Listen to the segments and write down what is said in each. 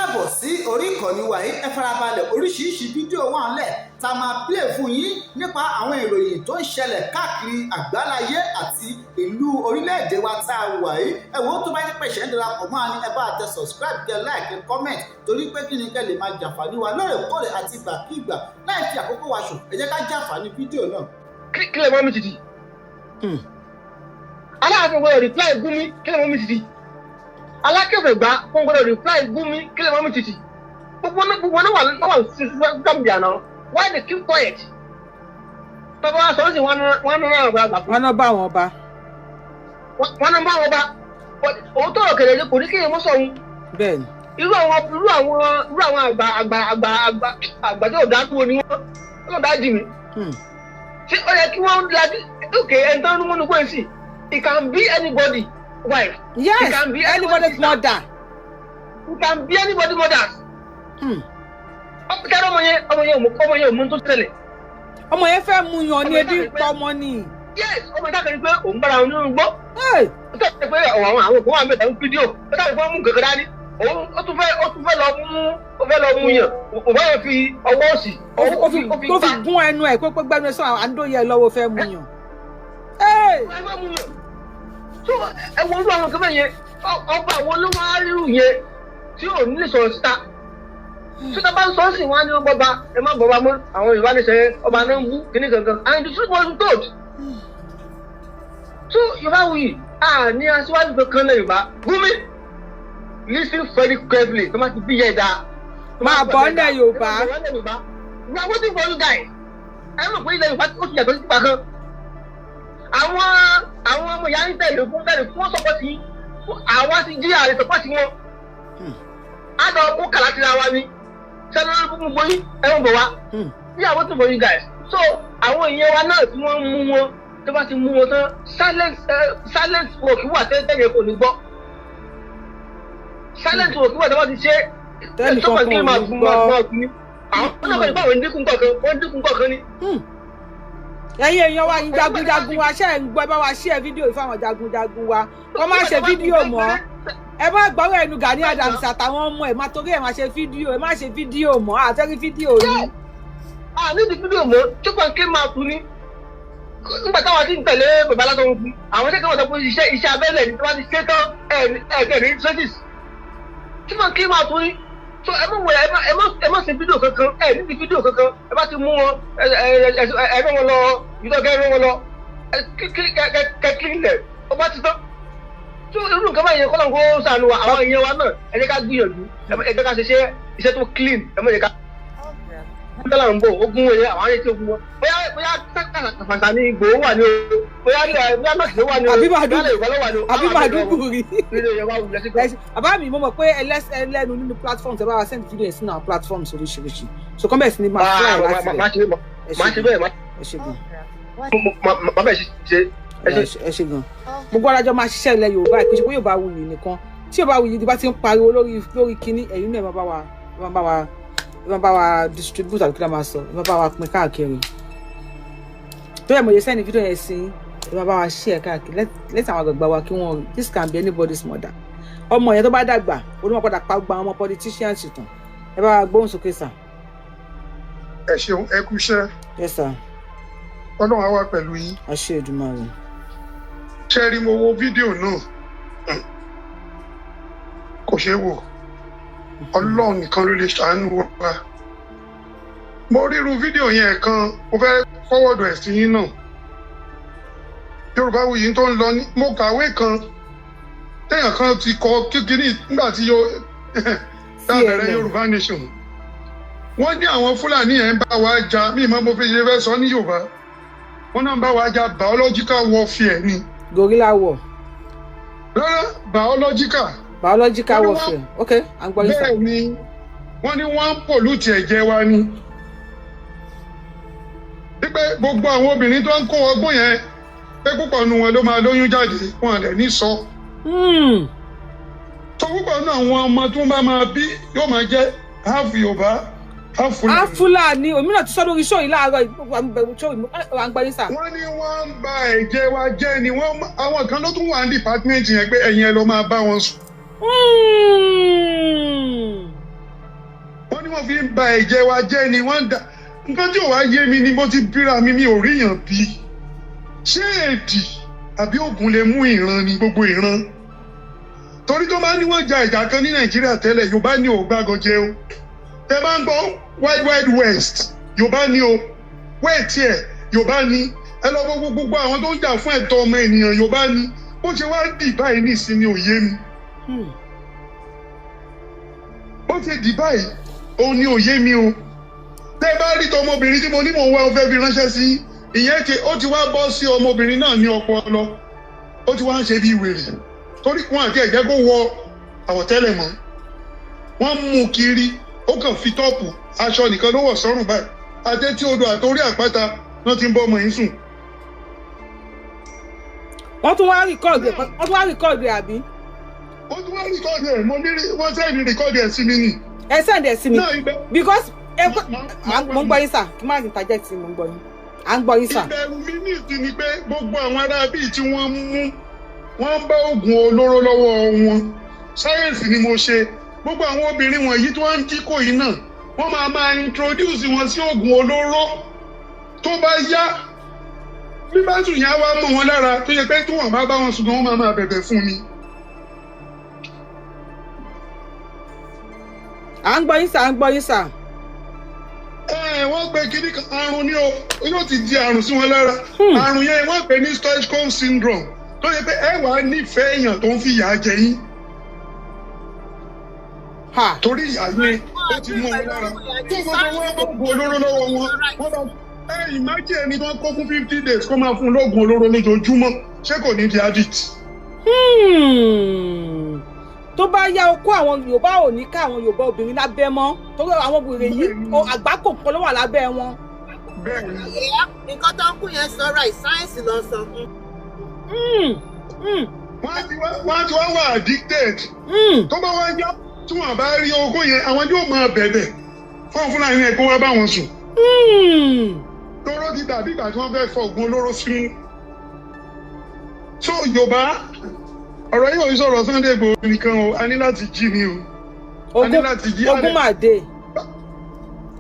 Káàbọ̀ sí orí ìkànnì wa yìí. Ẹ farabalẹ̀, oríṣiríṣi fídíò wà ńlẹ̀ tá a máa play fún yín nípa àwọn ìròyìn tó ń ṣẹlẹ̀ káàkiri àgbáláyé àti ìlú orílẹ̀-èdè wa tá a wà yìí. Ẹ wo, tó bá jẹ́ pé ṣẹ̀ ń darapọ̀ mọ́ ni, ẹ bá tẹ subscribe, kẹ like, kẹ comment, torí pé kí ni kẹ́ lè máa jàǹfààní wa lóòrèkóòrè àti ìgbàkígbà. Láì fi àkókò wa ṣòfò, ẹ jẹ́ ká jàǹfààní fídíò náà. Kí lè mọ́ mi títì? Aláàfin gbọ́dọ̀ reply Gumi, kí lè mọ́ mi títì? Alákẹ́fẹ̀gbá fún gbọ́dọ̀ reply Gumi, kí lè mọ́ mi títì? Gbogbo náà, gbogbo náà wà sí Gambia náà. Why they keep quiet? Bàbá wa sọ̀rọ̀ sí wọn náà àgbàlagbà fún. Wọn náà bá wọn bá. Wọn náà bá wọn bá. Òun tó ọ̀kẹ́lẹ̀ kò ní kéèyàn mọ́ sọ̀hún. Bẹ́ẹ̀ni. Irú àwọn àgbà àgbà àgbà àgbà àgbà tí ò dá kúrò ní wọn wọn dá jì mí. Ṣé ó yẹ kí wọ́n lajú òkè ẹni tó ń múnú pé sí? It can be anybody wife. Yes. It can be anybody's mother. It can be anybody mother. Kẹ́rọ ọmọ yẹn, ọmọ yẹn ò mú tó ṣẹlẹ̀. Ọmọ yẹn fẹ́ mú yan ní ebi ń pa ọmọ ni. Yes, ọmọ yẹn dákẹ́ ni pé òun bára òun nínú gbọ́. Ó tẹ̀lé pé àwọn òkú wà mẹ́ta ń fídíò. Ó tẹ̀lé pé wọ́n mú kankan dání. Òun ó tún fẹ́ lọ mú, ó fẹ́ lọ mú yàn. Òun bá yẹn fi ọwọ́ òsì. Ó fi tó fi gún ẹnu ẹ̀ pé gbẹnu ẹ̀ sọ àńdóyè lọ́wọ́ fẹ́ mú yàn. Ẹ fẹ́ mú yàn. So ẹ wo irú àwọn kan bẹ́ẹ̀ yẹn, ọba àwọn ló máa rírù yẹn tí ò ní lè sọ̀rọ̀ síta. Tí tó bá ń sọ sí wọn á ní wọn bọba, ẹ má bọba mọ́. Àwọn Yorùbá ní sẹ́yìn ọba náà ń bú kíní kankan, and the truth was told. So Yorùbá wuyì a ní aṣíwájú kankan náà. Yorùbá Gumi, listen very carefully. Tó má ti bí yẹ dáa. Máa bọ̀ nílẹ̀ Yorùbá. We are waiting for you guys. Ẹ mọ̀ pé ilẹ̀ Yorùbá ó ti yàtọ̀ sí ìgbà kan. Àwọn ọmọ ìyá ń tẹ̀lé fún support yín. Àwa ti jí àlè support wọn. Á lọ kó kàlá tira wa ni sẹ́ni lórí gbogbo yín, ẹ ń bọ̀ wá. We are waiting for you guys. So àwọn èèyàn wa náà tí wọ́n mú wọn, tó bá ti mú wọn tán, silence work wà tẹ́lẹ̀ yẹn kò ní gbọ́. Silence work wà tó bá ti ṣe. Tẹ́nì kankan ò ní gbọ́. Àwọn náà kọ́ ni báwo ń dínkù kọ̀ọ̀kan, wọ́n ń dínkù kọ̀ọ̀kan ni. Ẹ̀yin èèyàn wa, yín jagunjagun wa, ṣe ń gbọ́? Ẹ bá wa share fídíò yìí fáwọn jagunjagun wa, kọ́ má ṣe fídíò mọ́. Ẹ má gbọ́rọ̀ ẹnu Gani Adams àtàwọn ọmọ ẹ̀ má torí ẹ̀ má ṣe fídíò. Ẹ má ṣe fídíò mọ́, àtẹ́rí fídíò yìí. A nídìí fídíò mọ́ tí kò kí máa kú ní. Nígbà táwọn ti ń tẹ̀lé bàbá látọ̀ ń fún àwọn tẹ́kọ̀ sọ pé iṣẹ́ abẹ́lẹ̀ ní tí wọ́n ti ṣe tán ẹ̀ ní traces tí wọ́n kí máa kú ní. So ẹ má wọ ẹ má ṣe fídíò kankan, ẹ nídìí fídíò kankan. Ẹ bá ti mú wọn, ẹ rán wọn lọ ìdọ́gẹ́, ẹ rán wọn lọ kẹ kí ilẹ̀ ó bá ti tán. So irú nǹkan báyìí kọ́ lóun kó sànù wa. Àwọn èèyàn wa náà, ẹ jẹ́ ká gbìyànjú, ẹ jẹ́ ká ṣe iṣẹ́ tó clean. Ẹ má jẹ́ ká tọ́lá ń bọ̀ ogun wọn yẹn, àwọn ayé tí ogun wọn bóyá kàfàǹtà ní Ìgbòho wà ní o, bóyá bóyá nọ́ọ̀sì ló wà ní o, bóyá Yorùbá ló wà ní o. Àbí Màdúgùrí. Bàbá mi, mo mọ̀ pé ẹlẹ́nu nínú platform tẹ bá wa send video yẹn sínú àwọn platforms oríṣiríṣi, so kọ́ bẹ̀rẹ̀ sí ni máa fly láti rẹ̀. Máa ṣe bẹ́ẹ̀. Ẹ ṣe gan. Máa bẹ́ẹ̀ ṣe. Ẹ ṣe gan. Gbogbo alájọ máa ṣiṣẹ́ ilẹ̀ Yorùbá. Ìpèsè pé Yorùbá wuyì nìkan tí Yorùbá wuyì bá ti ń pariwo lórí kinní, ẹ̀yin náà ẹ máa bá wa distribute, àbí kí ló máa sọ, ẹ máa bá wa pín káàkiri. Tó yẹ mo yẹ send fídíò yẹn sí, ẹ máa bá wa share káàkiri. Let àwọn àgbàgbà wa kí wọ́n rí. This can be anybody's mother. Ọmọ yẹn tó bá dàgbà, olùmọ̀ padà pa gbogbo àwọn ọmọ politicians tán. Ẹ bá wa gbóhùn sókè, sir. Ẹ ṣeun, ẹ kú iṣẹ́. Yes, sir. Ọlọ́run á wà pẹ̀lú yín. Àṣẹ Èdùmàrè. Ṣé rí, mo wo fídíò náà, kò ṣeé wò. Ọlọ́run nìkan ló lè ṣàánú wa. Mo ríru fídíò yẹn kan, mo fẹ́ forward ẹ̀ sí yín náà. Yorùbá Wuyì tó ń lọ ní, mo kàwé kan téèyàn kan ti kọ kíkiri nígbà tí yóò dábẹ̀rẹ̀ Yorùbá Nation. Wọ́n ní àwọn Fúlàní yẹn ń bá wa jà mí mọ́, mo fi ṣe fẹ́ sọ ní Yorùbá, wọ́n náà ń bá wa jà biological warfare ni. Guerrilla war. Rárá, biological. Biological warfare, ok, à ń gbọ́ yín sọ. Bẹ́ẹ̀ ni, wọ́n ní wọ́n ń pollute ẹ̀jẹ̀ wa ni, wípé gbogbo àwọn obìnrin tó ń kó ọgbọ́n yẹn, pé púpọ̀ nu wọn ló máa lóyún jáde, wọn lè ní sọ. Tó púpọ̀ nù àwọn ọmọ tó bá máa bí yóò máa jẹ́ half Yorùbá, half Fúlàní. Half Fúlàní. Òmíràn ti sọ lórí show yìí láàárọ̀, show yìí à ń gbọ́ yín sà. Wọ́n ní wọ́n ń ba ẹ̀jẹ̀ wa jẹ́ ni. Wọ́n àwọn kan ló tún wà ní department yẹn pé ẹ̀yin ẹ lọ máa bá wọn sùn. Wọ́n fi ń ba ẹ̀jẹ̀ wa jẹ́ ni wọ́n ń da nǹkan tí ò wá yé mi ni mo ti bíra mi, mi ò ríyàn bí. Ṣé èdì àbí ògùn lè mú ìran ni gbogbo ìran? Torí tó máa ń ní wọ́n ja ìjà kan ní Nàìjíríà tẹ́lẹ̀, Yorùbá ní ò gbàgọ́ jẹ o. Tẹ bá ń gbọ́ Wild Wild West, Yorùbá ní o. Wẹ́ẹ̀tì ẹ̀, Yorùbá ní. Ẹ lọ gbogbo gbogbo àwọn tó ń jà fún ẹ̀tọ́ ọmọ ènìyàn, Yorùbá ní. Bó ṣe wá dì báyìí nísìnyí ò yé mi. Bó ṣe dì báyìí òun ni ò yé mi o. Tẹ bá rí tọmọbìnrin tí mo ní mò ń wá, ọ fẹ́ fi ránṣẹ́ sí ìyẹn ti ó ti wá bọ́ sí ọmọbìnrin náà ní ọpọlọ, ó ti wá ń ṣe bí wèrè, torí wọn àti ẹ̀jẹ̀ kó wọ àwọ̀tẹ́lẹ̀ mọ́, wọ́n mú un kiri, ó kàn fi top aṣọ nìkan ló wọ̀ sọ́rùn báyìí, àtẹ́tí odò àtòrí àpáta náà ti ń bọ́ ọmọ yìí sùn. Wọ́n tún wá record ẹ̀, wọ́n tún wá record ẹ̀, àbí? Ó tún wá record ẹ̀. Mo ní wọ́n send record ẹ̀ sí mi nì. Ẹ send ẹ̀ sí mi. Náà ibẹ̀ Because ẹ mo ń gbọ́ yín sà, kí má interject, mo ń gbọ́ yín, à ń gbọ́ yín sà. Ìbẹ̀rù mi ní ìsìn ni pé gbogbo àwọn ará bíi tí wọ́n mú, wọ́n bá oògùn olóró lọ́wọ́ wọn. Sáyẹ̀nsì ni mo ṣe. Gbogbo àwọn obìnrin wọ̀nyí tí wọ́n ń jí kò yìí náà, wọ́n máa máa introduce wọn sí oògùn olóró. Tó bá yá, bí bá sùn yẹn á wá mọ́ wọn lára, tó yẹ pé tí wọ́n bá bá wọn sùn, wọ́n máa máa bẹ̀bẹ̀ fún ni. À ń gbọ́ yín sà, à ń gbọ́ yín sà. Ẹ wọ́n pe kinní kan, àrùn ni o, yóò ti di àrùn sí wọn lára. Àrùn yẹn wọ́n pè ní Stockholm syndrome, tó yẹ pé ẹ wàá nífẹ̀ẹ́ èèyàn tó ń fi ìyà jẹ yín. Ha. Torí ìyà yẹn ó ti mú wọn lára, tó gbogbo wọn bá oògùn olóró lọ́wọ́ wọn, wọ́n bá ẹ ìmájì ẹni tó ń kó fún 50 days kó máa fún un lóògùn olóró lójoojúmọ́, ṣé kò ní di addict? Tó bá yá, okó àwọn Yorùbá ò ní ká àwọn Yorùbá obìnrin lábẹ́ mọ́, torí àwọn obìnrin yìí àgbákò kan ló wà lábẹ́ wọn. Bẹ́ẹ̀ ni. Nǹkan tó ń kú yẹn sọ right, sáyẹ́ǹsì ló ń sọ. Wọ́n á ti wá wà addicted. Tó bá wá yá, tí wọ́n bá rí ogún yẹn, àwọn yóò máa bẹ̀bẹ̀ fún Fúlàní yẹn kó wá bá wọn sùn. Tóró ti dàbí ìgbà tí wọ́n fẹ́ fọ oògùn olóró sínú. So Yorùbá, ọ̀rọ̀ yìí ò ń sọ̀rọ̀ Sunday Igboho nìkan o, a ní láti jí ni o, a ní Ogun láti jí. Ogun máa dé.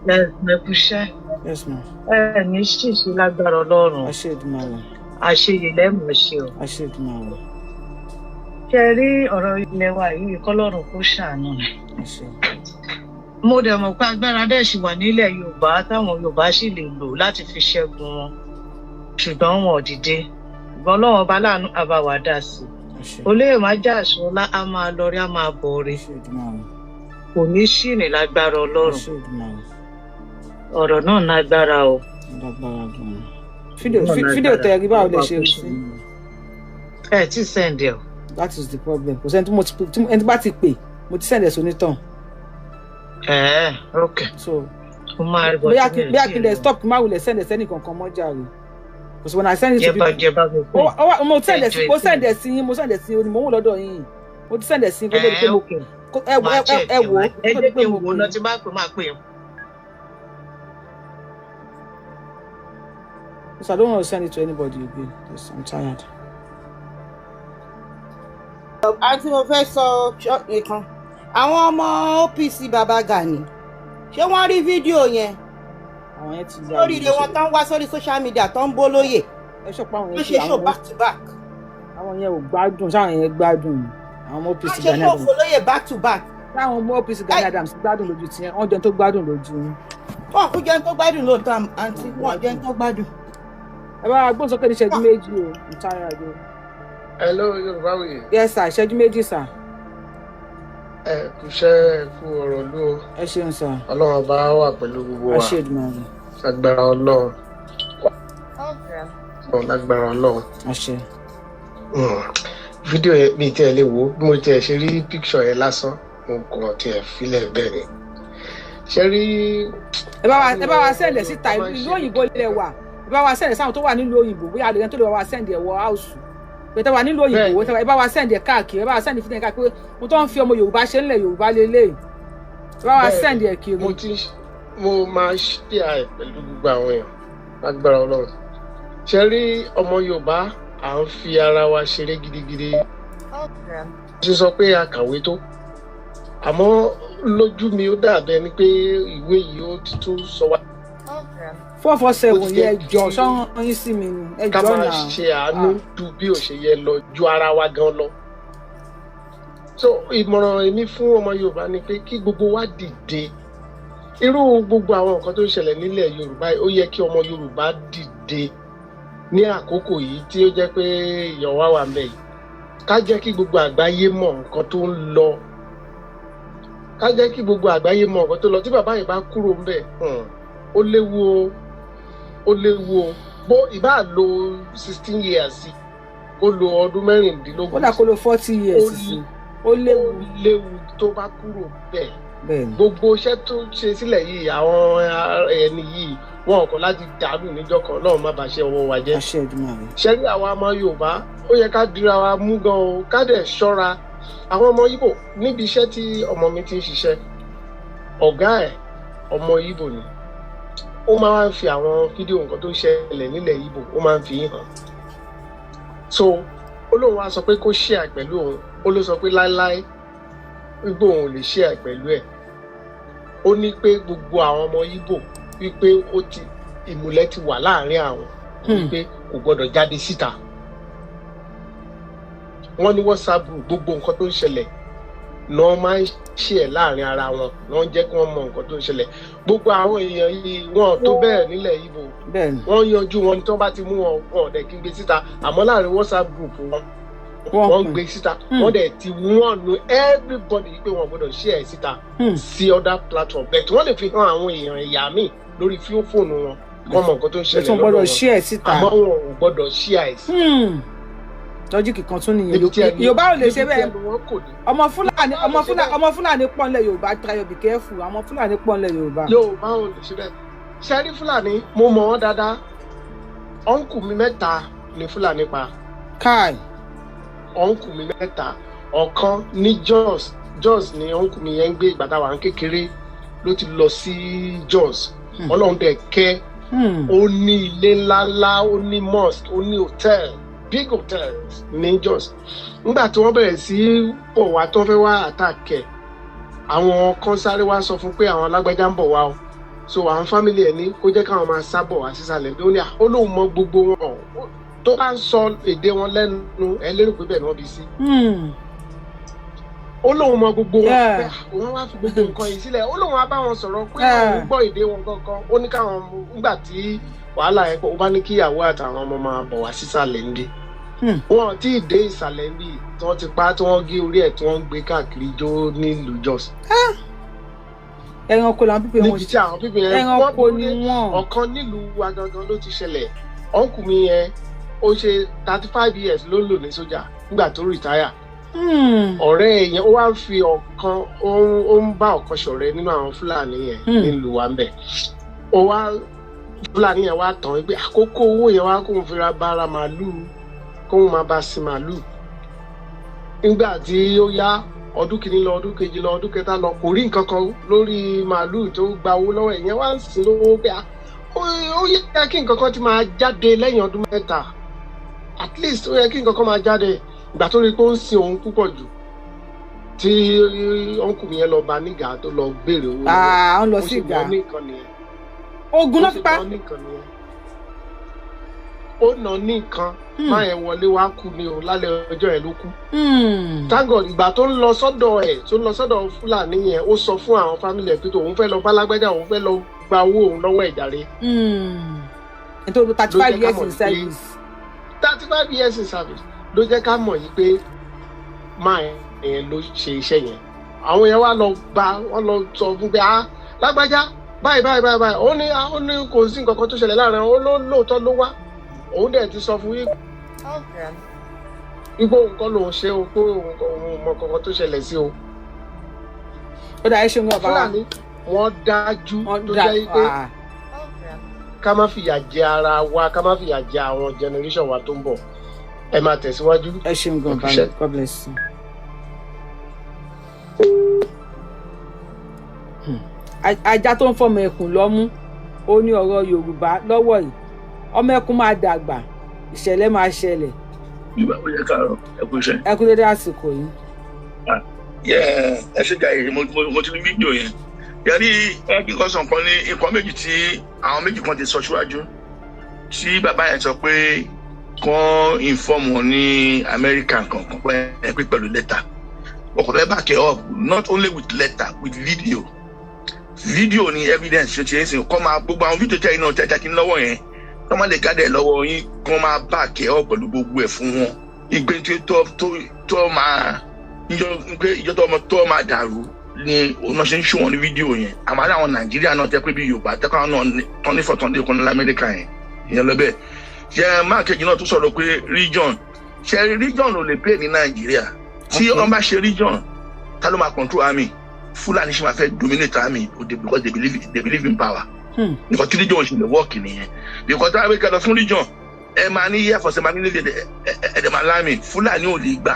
Ẹ kúṣẹ́. Yes ma. Ẹ ní ṣìṣe lágbára Ọlọ́run. Àṣẹ Èdùmàrè. Àṣeyè lẹ́mọ̀ ṣe o. Àṣẹ Èdùmàrè. Ṣe rí ọ̀rọ̀ ilẹ̀ wa yìí, kọ́lọ́run kó ṣàánú ni. Àṣẹ. Mo dẹ̀ mọ̀ pé agbára dẹ̀ ṣì wà nílẹ̀ Yorùbá táwọn Yorùbá sì lè lò láti fi ṣẹ́gun wọn, ṣùgbọ́n wọn ò dìde. Ṣùgbọ́n Ọlọ́run ọba láàánú àbáwá dá sí i. Àṣẹ. Olóyè má jà ṣọlá, á máa lọ rí, á máa bọ̀ rí. Àṣẹ Èdùmàrè. Kò ní ṣìrìn lágbára Ọlọ́run. Àṣẹ Èdùmàrè. Ọ̀rọ̀ náà lágbára o. Lágbára gan-an. Fídíò Náà fídíò lágbára. tẹ rí, báwo lè ṣe rí sí? Ẹ tí send ẹ o. That is the problem. Kò sẹ́ni tí mo ti pè tí ẹni tí bá ti pè, mo ti send ẹ̀ sónítàn. Ẹ ok. So Mo máa rí. bóyá kí n dẹ̀ stop, kí n má wulẹ̀ send ẹ̀ sẹ́nì kankan mọ́ jàre. Kò sí when I send it to Jẹba people. jẹba mi pé. Mo send ẹ̀ sí, mo Ẹjọ́. send ẹ̀ sí yín, mo send ẹ̀ sí yín, mo ń wò lọ́dọ̀ yín. Mo ti send ẹ̀ sí yín kó tó di pé Ẹ mo ok. ẹ Máa ẹ check ẹ ẹ wò ó wá. Ẹ kó tó di jẹ́ pé kí n mo wò ó pè náà, yín. tí bá pè, máa pè é. So I don't want to send it to anybody again because I'm tired. Àti mo fẹ́ sọ nìkan, àwọn ọmọ OPC Baba Gani, ṣé wọ́n rí fídíò yẹn? Àwọn yẹn ti ya Lórí ilé wọn tán wá sórí social media tó ń bó lóyè. Ẹ ṣọpọ àwọn Wọ́n yẹn ṣe ti show àwọn back to back. Àwọn yẹn ò gbádùn, sáwọn yẹn gbádùn ni? Àwọn ọmọ OPC Wọ́n ṣe Gani show Adams. fọlóyè back to back. Táwọn ọmọ OPC Gani Adams gbádùn lójú tiẹ̀, wọ́n jẹun tó gbádùn lójú yín? Wọn kò jẹun tó gbádùn lóòótọ́, àǹtí, wọn jẹun tó gbádùn. Ẹ bá wa gbóhùn sókè ní ìṣẹ́jú 2 o, I'm tired o. Hello, Yorùbá Wuyì. Yes sir, ìṣẹ́jú 2 sir. Ẹ kúṣẹ́, ẹ kú ọ̀rọ̀ lú o. Ẹ ṣeun sir. Ọlọ́run ọba wà pẹ̀lú gbogbo wa. Àṣẹ Èdùmàrè. Lágbára Ọlọ́run. Ọlọ́run, lágbára Ọlọ́run. Àṣẹ. Fídíò yẹn, mi tiẹ̀ lè wò ó. Bí mo tiẹ̀ ṣe rí píkṣọ̀ yẹn lásán, mo kàn tiẹ̀ filẹ̀ bẹ́ẹ̀ ni. Ṣe rí. Ẹ bá wa send ẹ̀ síta, ìlú òyìnbó lẹ wà. Ẹ bá wa send ẹ̀ sáwọn tó wà nílùú òyìnbó, bóyá àlè tó lè bá wa send ẹ̀ wọ house pé tẹ́ wà nílùú òyìnbó. Ẹ bá wa send ẹ̀ káàkiri, ẹ bá wa send fídíò ẹ̀ káàkiri. Mo tó ń fi ọmọ Yorùbá ṣe ńlẹ̀ Yorùbá lélẹ̀, ẹ bá wa send ẹ̀ kiri. Mo máa share ẹ̀ pẹ̀lú gbogbo àwọn èèyàn lágbára Ọlọ́run. Ṣe rí ọmọ Yorùbá, à ń fi ara wa ṣeré gidigidi. Ṣe sọ pé a kàwé tó, àmọ́ Lójú mi, ó dàbí ẹni pé ìwé yìí ó ti tún sọ wá 447 Ó ti jẹ́ yẹn, jọ kí sọ́run yín sí mi ni ẹ ká jọ máa náà. ṣe àánú ju bí ó ṣe yẹ lọ, ju ara wa gan lọ. So ìmọ̀ràn èmi fún ọmọ Yorùbá ni pé kí gbogbo wa dìde. Irú gbogbo àwọn nǹkan tó ń ṣẹlẹ̀ nílẹ̀ Yorùbá yìí, ó yẹ kí ọmọ Yorùbá dìde ní àkókò yìí tí ó jẹ́ pé ìyàn wá wà ńbẹ̀ yìí, ká jẹ́ kí gbogbo àgbáyé mọ̀ nǹkan tó ń lọ, ká jẹ́ kí gbogbo àgbáyé mọ̀ nǹkan tó lọ. Tí bàbá yìí bá kúrò ńbẹ̀, ó léwu o, ó léwu o. Bó ìbá lo 16 years sí, kó lo ọdún 16. Kódà kó lo 40 years sí, ó léwu. Ó léwu tó bá kúrò bẹ́ẹ̀. Gbogbo iṣẹ́ tó ṣe sílẹ̀ yìí, àwọn ẹni yìí, wọn kọ̀ láti dànù níjọ́ kan. Ọlọ́run má bàa ṣe ọwọ́ wa jẹ́. Àṣẹ Èdùmàrè. Ṣẹ́rí àwa ọmọ Yorùbá, ó yẹ ká dira wa mú gan o, ká dẹ̀ ṣọ́ra. Àwọn ọmọ Ìgbò níbi iṣẹ́ tí ọmọ mi ti ń ṣiṣẹ́, ọ̀gá ẹ̀ ọmọ Ìgbò ni. Ó máa ń fi àwọn fídíò nǹkan tó ń ṣẹlẹ̀ nílẹ̀ Ìgbò, ó máa ń fi hàn. So ó lóun wá sọ pé kó share pẹ̀lú òun. Ó ló sọ pé láéláé, wípé òun ò lè share pẹ̀lú ẹ̀. Ó ní pé gbogbo àwọn ọmọ Ìgbò, wípé ó ti ìmùlẹ̀ ti wà láàrin àwọn, wípé kò gbọdọ̀ jáde síta. Wọ́n ní WhatsApp group, gbogbo nǹkan tó ń ṣẹlẹ̀ náà máa ń share láàrin ara wọn, náà ń jẹ́ kí wọ́n mọ nǹkan tó ń ṣẹlẹ̀. Gbogbo àwọn èèyàn yìí, wọn ò tó bẹ́ẹ̀ nílẹ̀ Ìgbò. Wọ́n yanjú wọn ní tí wọ́n bá ti mú wọn, wọn ò dẹ̀ kí n gbé síta. Àmọ́ láàrin WhatsApp group wọn, wọ́n gbé síta. Wọ́n dẹ̀ ti wọ́n nu everybody pé wọ́n gbọ́dọ̀ share síta sí other platform, but wọ́n lè fi hàn àwọn èèyàn ẹ̀yà míì lórí fóònù wọn, kọ́ mọ nǹkan tó ń ṣẹlẹ̀ lọ́dọ̀ wọn, gbọ́dọ̀ wọn. Share síta. Àmọ́ wọn ò gbọ́dọ̀ share sí. Logic kan tún nìyẹn. Yorùbá ò lè ṣe bẹ́ẹ̀. Ọmọ Fúlàní, ọmọ Fúlàní, ọmọ Fúlàní pọ̀ nílẹ̀ Yorùbá. Try be careful, ọmọ Fúlàní pọ̀ nílẹ̀ Yorùbá. Yorùbá ò lè ṣe bẹ́ẹ̀. Ṣẹ́rí Fúlàní, mo mọ̀ wọ́n dáadáa. Uncle mi mẹ́ta ni Fúlàní pa. Káì. Uncle mi mẹ́ta. Ọ̀kan ní Jos. Jos ni uncle mi yẹn ń gbé. Ìgbà táwa ń kékeré ló ti lọ sí Jos. Ọlọ́run dẹ̀ kẹ́, ó ní ilé ńláńlá, ó ní mosque, ó ní hotel, big hotels ní Jos. Nígbà tí wọ́n bẹ̀rẹ̀ sí bọ̀ wá, tó fẹ́ wá attack ẹ̀, àwọn kan sáré wá sọ fún pé àwọn alágbájá ń bọ̀ wá o. So àwọn family ẹ̀ ní kó jẹ́ káwọn máa sá bọ̀ wá sísàlẹ̀. Ó ní ó lóun mọ gbogbo wọn, tó bá ń sọ èdè wọn lẹ́nu, ẹ lérò pé bẹ́ẹ̀ ni wọ́n bí sí. Ó lóun mọ gbogbo wọn. Òun wá fi gbogbo nǹkan yìí sílẹ̀, ó lóun á bá wọn sọ̀rọ̀ pé òun gbọ́ èdè wọn kankan. Ó ní káwọn, nígbà tí wàhálà yẹn pọ̀, ó bá ní kíyàwó àtàwọn ọmọ máa bọ̀ wá sísàlẹ̀ ń dé. Wọn tí ì dé ìsàlẹ̀ ń bì tí wọ́n ti pa, tí wọ́n gé orí ẹ̀, tí wọ́n ń gbé káàkiri jó nílùú Jos. Ẹranko làwọn people wọn. Níbi tí àwọn people yẹn Ẹranko ni wọ́n. Ọ̀kan nílùú wa gangan ló ti ṣẹlẹ̀. Uncle mi yẹn, ó ṣe 35 years ló lò ní sójà. Nígbà tó retire, ọ̀rẹ́ yẹn, ó wá ń fi ọ̀kan, ó ń bá ọ̀kan ṣọ̀rẹ́ nínú àwọn Fúlàní yẹn nílùú wa ń bẹ̀. Ó wá, Fúlàní yẹn wá tàn pé àkókò owó yẹn wá, kóun fi ra bára màálùú, kóun máa bá sin màálùú. Nígbà tí ó yá, ọdún kìíní lọ, ọdún kejì lọ, ọdún kẹta lọ, kò rí nǹkan kan lórí màálùú tó gba owó lọ́wọ́ ẹ̀ yẹn. Wá ń sin lówó pé ó yẹ kí nǹkan kan ti máa jáde lẹ́yìn ọdún 3, at least ó yẹ kí nǹkan kan máa jáde. Ìgbà tó rí i pé ó ń sin òun púpọ̀ jù, tí uncle mi yẹn lọ bá nígà, tó lọ béèrè owó lọ́wọ́, ó lọ sí ìgà ogun náà fi pa. Ó nà ní nǹkan máa yẹn wọlé wá kú ni o. Lálẹ́ ọjọ́ yẹn ló kú. Thank God, ìgbà tó ń lọ sọ́dọ̀ ẹ̀, tó ń lọ sọ́dọ̀ Fúlàní yẹn, ó sọ fún àwọn family ẹ̀ pé òun fẹ́ lọ bá lágbájá, òun fẹ́ lọ gba owó òun lọ́wọ́ ẹ̀ jàre. Nítorí 35 years in service. 35 years in service ló jẹ́ ká mọ̀ yìí pé máa yẹn ló ṣe iṣẹ́ yẹn. Àwọn yẹn wá lọ bá wọn, lọ sọ fún pé, "Ah, lágbájá, báyìí báyìí báyìí báyìí." Ó ní kò sí nǹkan kan tó ṣẹlẹ̀ láàrin. Ó ló lóòótọ́ ló wá, òun dẹ̀ ti sọ fún yín wípé òun kọ́ lòun ṣe o, pé òun mọ kankan tó ṣẹlẹ̀ sí o. Ó dà, ẹ ṣeun ọba wa. Fúlàní, wọ́n dájú tó jẹ́ pé ká má fìyà jẹ ara wa, ká má fìyà jẹ àwọn generation wa tó ń bọ̀. Ẹ máa tẹ̀síwájú. Ẹ ṣeun gan bá. God bless you. Ajá tó ń fọmọ ẹkùn lọ́mú, ó ní ọ̀rọ̀ Yorùbá lọ́wọ́ yìí. Ọmọ ẹkùn máa dàgbà, ìṣẹ̀lẹ̀ máa ṣẹlẹ̀. Ìgbà wo yẹ káàárọ̀, ẹ kú iṣẹ́. Ẹ kú dédé àsìkò yìí. Yeah, ẹ ṣe jàre. Mo ti rí fídíò yẹn. Yẹrí ẹ kí n kọ́ sọ nǹkan ní nǹkan méjì tí àwọn méjì kan ti sọ síwájú, tí bàbá yẹn sọ pé kán inform wọn ní Amẹ́ríkà kankan pé ẹ pé pẹ̀lú lẹ́tà. Ọkọ̀ fẹ́ back it up, not only with letter, with video. Video ni evidence. Ṣe ti ẹ sìn kọ́ máa gbogbo àwọn fídíò tẹ́ iná tẹ́ kí n lọ́wọ́ yẹn, kọ́ máa lè gádẹ̀ lọ́wọ́ yín, kọ́ máa back it up pẹ̀lú gbogbo ẹ̀ fún wọn. Ìgbé tí tó máa ìjọ pé ìjọ tó ọmọ tó máa dàrú ni òun náà ṣe ń ṣó wọn ní fídíò yẹn. Àmọ́ àwọn Nàìjíríà náà tẹ́ pé bí Yorùbá tẹ́ káwọn náà tán ní fọ̀tàn dé ìkànnì lamẹ́ríkà yẹn, ìyẹn lọ bẹ́ẹ̀. Ṣe máa kejì náà tó sọ̀rọ̀ pé region, ṣe region ò lè pay ní Nàìjíríà. Tí wọ́n bá ṣe region, ta ló máa control army? Fúlàní ṣe máa fẹ́ dominate army because they believe in power. Nǹkan tí region ṣe lè work nìyẹn, because táwọn akẹ́kọ̀ọ́ lọ fún region, ẹ máa ní air force, ẹ máa ní navy, ẹ máa l'army. Fúlàní ò lè gbà,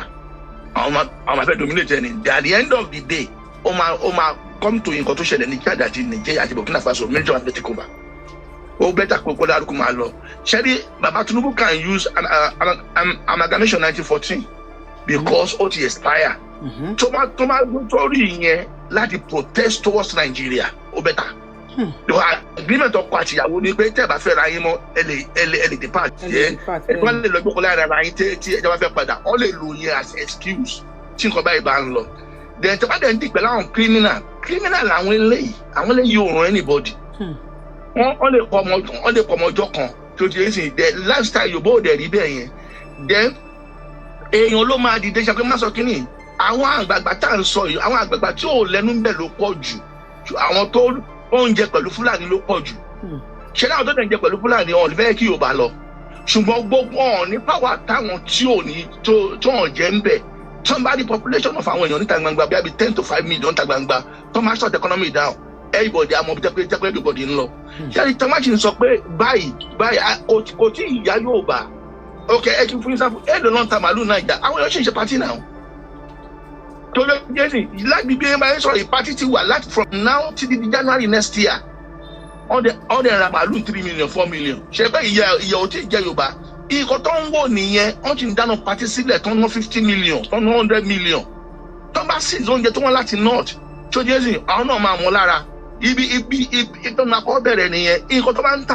àwọn máa fẹ́ dominate ẹni. At the end of the day, ó máa come to nǹkan tó ṣẹlẹ̀ ní Chad àti Nigeria àti Burkina Faso, military máa fẹ́ take over. Ó better pé kó dárúkọ máa lọ. Ṣẹ́rí, baba Tinubu can use an amalgamation 1914 because ó ti expire. Tó máa torí ìyẹn láti protest towards Nigeria, ó better. The agreement ọkọ àtìyàwó ni pé tẹ́ ẹ bá fẹ́ ra yín mọ́, ẹ lè depart. Ẹ ẹ wọ́n lè lọ gbókòó lára ara yín tí ẹ bá fẹ́ padà. Wọ́n lè lò yẹn as excuse tí nǹkan báyìí bá ń lọ. Then tí wọ́n bá dẹ̀ ń dì pẹ̀lú àwọn criminal làwọn eléyìí. Àwọn eléyìí ò ràn anybody. Wọ́n lè kọ́ ọmọ ọjọ́ kan tó ti ń sìn. The lifestyle Yorùbá ò dẹ̀ rí bẹ́ẹ̀ yẹn. Then èèyàn ló máa dìde ṣe pé má sọ kínní. Àwọn àgbààgbà tá à ń sọ yìí, àwọn àgbààgbà tí ò lẹ́nu ń bẹ̀ ló pọ̀ jù. Àwọn tó oúnjẹ pẹ̀lú Fúlàní ló pọ̀ jù. Ṣé láwọn tó dẹ̀ ń jẹ pẹ̀lú Fúlàní, ọ̀n fẹ́ kí Yorùbá lọ, ṣùgbọ́n gbogbo ọ̀n ní power táwọn tí ò ní tó hàn jẹ́ ń bẹ̀. Tó ń bá ní population of àwọn èèyàn níta gbangba bí i 10 to 5 million níta gbangba, tó máa shut economy down, everybody àmọ́ tẹ́pẹ́ everybody ń lọ. Ṣé tí wọ́n ti ń sọ pé báyìí báyìí, kò tí ì yá Yorùbá. Ok, ẹ kí n fún yín sáfù. Èèlò náà ń ta màálù náà ìjà, àwọn èèyàn ṣì ń ṣe party náà torí jésì láti bí ẹ máa ń sọ̀rọ̀. Ìparty ti wà láti from now títí di January next year. Wọ́n dẹ̀ ra màálù 3 million, 4 million. Ṣe pé ìyà ò tí ì jẹ Yorùbá. Ikọ̀ tó ń wò nìyẹn. Wọ́n ti ń dáná party sílẹ̀ tó ń ná 50 million, tó ń ná 100 million. Tó bá sì oúnjẹ tó wọ́n láti north tó jésì, àwọn náà máa mú lára ibi tó máa kọ́ bẹ̀rẹ̀ nìyẹn. Ikọ̀ tó máa ń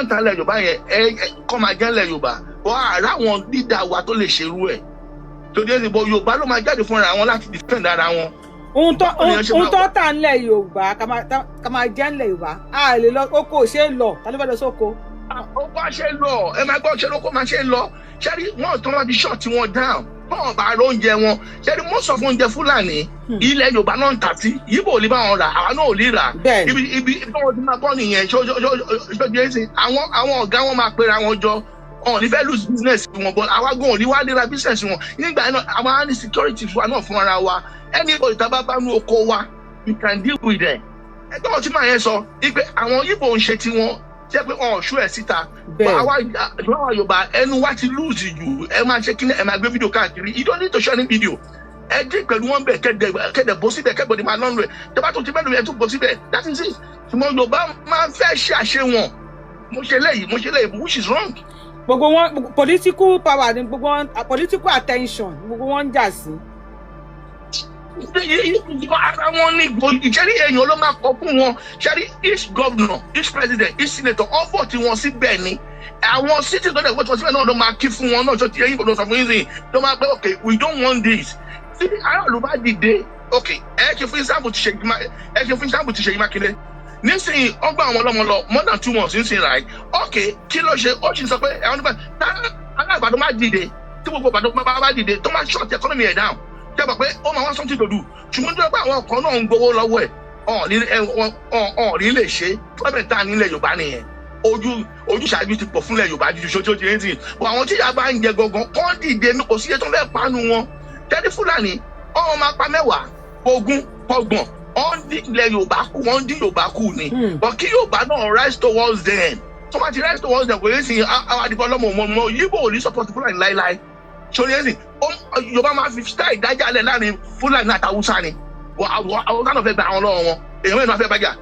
ta ilẹ̀ Yorùbá yẹn, ẹ kọ́ máa jẹ́ ilẹ̀ Yorùbá wọ́n àrà àwọn dídá wa tó lè ṣerú ẹ̀ tó jésì bọ́. Yorùbá ló máa jáde fúnra wọn láti defend ara wọn. Ohun tó tà ńlẹ̀ Yorùbá, ká máa jẹ́ ńlẹ̀ Yorùbá. A lè lọ oko, ò ṣe é lọ. Ta ló fẹ́ lọ sóko? Ó bá ṣe lọ, ẹ máa gbọ́ ṣe lóko máa ṣe lọ. Ṣẹ́rí wọ́n tó wọ́n ti shut wọn down, tọ́wọ́n bá oúnjẹ wọn. Ṣẹ́rí, most of oúnjẹ Fúlàní, ilẹ̀ Yorùbá náà ń tà sí. Yíbò ò lè bá wọn rà, àwa náà ò lè rà. Ibi tí wọ́n ti máa kọ́ nìyẹn. Ṣoṣo àwọn ọ̀gá wọn máa pera wọn jọ, wọn ò ní fẹ́ lose business wọn, but àwa gan ò ní wá lè ra business wọn nígbà yẹn náà. Àwọn á ní security fún wa náà fún ara wa. Anybody tá a bá bá nú oko wa, we can deal with them. Ẹgbẹ́ wọn tí màá yẹn sọ wípé àwọn Yíbò ń ṣe tiwọn, jẹ́ pé wọn ò ṣú ẹ̀ síta. Àwa Yorùbá, ẹnu wa ti lose jù. Ẹ máa ṣe kíní, ẹ máa gbé fídíò káàkiri. You don't need to show any video. Ẹ dín pẹ̀lú wọn bẹ̀, kẹ́dẹ̀ bó síbẹ̀, kẹ́bọ̀dì máa lọ́nù ẹ̀. Tẹ́bá tó ti bẹ́ẹ̀ lómi, ẹ tún bó síbẹ̀. That is it. Ṣùgbọ́n Yorùbá máa ń fẹ́ ṣe àṣewọ̀n, mo ṣe léyìí, mo ṣe léyìí, which is wrong. Gbogbo wọn, political power ni gbogbo wọn, political attention gbogbo wọn ń jà sí. Ara wọn ní ìṣẹ́rí èèyàn ló máa kọ fún wọn. Ṣẹ́rí, each governor, each president, each senator, ọ̀fọ̀ tí wọ́n síbẹ̀ ni àwọn city tó dẹ̀ fọ́ tí wọ́n síbẹ̀ náà ló máa kí fún wọn náà. Tó ti yẹn ló sọ fún yín sìn ló máa pẹ́. Okay, we don't want this. Tí aráàlú bá dìde, okay, ẹ ṣe fún example ti Ṣèyí Mákindé nísìnyí. Ọgbà àwọn ọlọ́mọ lọ more than 2 months nísìnyí, right? Okay, kí ló ṣe? Ó sì sọ pé ẹ̀wọ̀n nípa alágbàdo má dìde. Tí gbogbo ìbàdàn bá dìde, tó máa shut economy ẹ̀ down, jẹ́ bọ̀ pé ó máa wá something to do. Ṣùgbọ́n tó yẹ pé àwọn kan náà ń gbowó lọ́wọ́ ẹ̀, ọ̀ọ́ni lè ṣe problem tá a nílẹ̀ Yorùbá nìyẹn. Ojú ṣáájú ti pọ̀ fúnlẹ̀ Yorùbá ju ṣoṣo ti ń sìn bọ̀. Àwọn tí ìyá bá ń jẹ gangan kọ́ dìde, kò sí iye tó ń fẹ́ panu wọn. Tẹ́lí Fúlàní ọ̀hún máa pa 10, 20, 30, ọ̀n dín ilẹ̀ Yorùbá kù, wọ́n dín Yorùbá kù ni. But kí Yorùbá náà rise towards them. Tó bá ti rise towards them, kò yẹ sìn àwọn àdìbò ọlọ́mọ ọmọ Yíbò ò ní support Fúlàní láíláí. Sórí ẹ̀sìn Yorùbá máa fi style ìdájà lẹ̀ láàrin Fúlàní àti Haúsá ni. Haúsá náà fẹ́ gba àwọn lọ́wọ́ wọn, èèyàn mẹ́rin náà fẹ́ bájà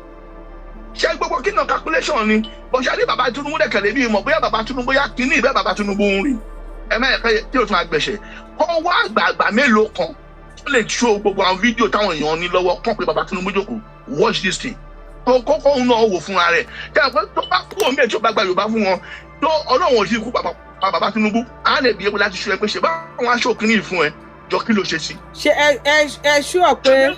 ṣé gbogbo kí náà calculation ni bó ṣe ní. Bàbá Tinubu dẹ̀kẹ̀lé bí mọ̀ bóyá bàbá Tinubu, bóyá kínní ìbẹ́ bàbá Tinubu ń rí ẹ má yẹ kí o tún agbẹ̀ṣẹ̀ kọ́ wá àgbààgbà mélòó kan. Wọ́n lè show gbogbo àwọn fídíò táwọn èèyàn ní lọ́wọ́ kàn pé bàbá Tinubu jókòó, watch this thing, kó kóun náà wò fúnra rẹ̀. Tẹ́ ẹ pé tó bá kúrò mẹ́ẹ̀, tí ó bá gba Yorùbá fún wọn tó, Ọlọ́run ò sí ikú bàbá Tinubu á lè bí epo láti ṣe ẹ pé ṣe báwọn aṣọ òkìní fún ẹ jọ, kí ló ṣe sí? Ṣé ẹ ṣúọ̀ pé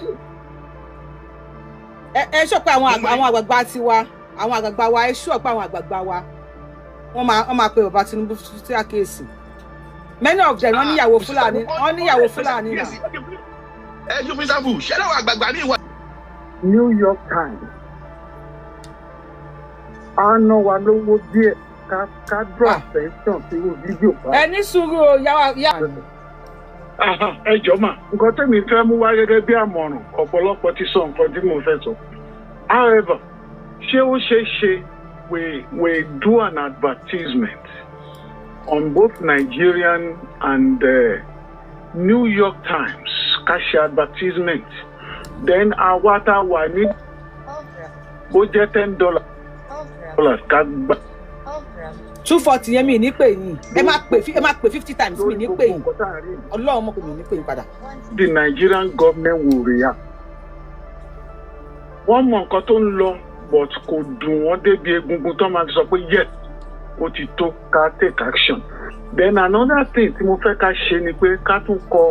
ẹ ṣúọ̀ pé àwọn àgbààgbà tiwa, àwọn àgbààgbà wa, ẹ ṣúọ̀ pé àwọn àgbààgbà wa, wọ́n máa pe bàbá Tinubu sí àkíyèsí? Many of them, wọ́n níyàwó Fúlàní, wọ́n níyàwó Fúlàní náà. Ẹ ṣe fún sáfù ṣẹlẹ̀ àwọn àgbààgbà ní ìwà. New York Times á ná wa lówó díẹ̀ ká draw attention sí irú fídíò Ẹ báyìí. ní sùúrù o, yàwá yà. Aha, ẹ jọ̀ọ́ mà, nǹkan tẹ́mi fẹ́ mú wá gẹ́gẹ́ bí àmọ̀ràn, ọ̀pọ̀lọpọ̀ ti sọ nǹkan tí mo fẹ́ sọ. However, ṣé ó ṣeé ṣe we do an advertisement on both Nigerian and New York Times, ká ṣe advertisement, then àwa tá a wà ní, bó jẹ́ $10 ká gbà. 240 yẹn, mi ní pè yín. Ẹ máa pè 50 times, mi ní pè yín. Ọlọ́run mọ̀ pé mi ní pè yín padà. The Nigerian government will react. Wọ́n mọ nǹkan tó ń lọ, but kò dùn wọ́n débi egungun tó máa fi sọ pé yes, ó ti tó, ká take action. Then another thing tí mo fẹ́ ká ṣe ni pé ká tún kọ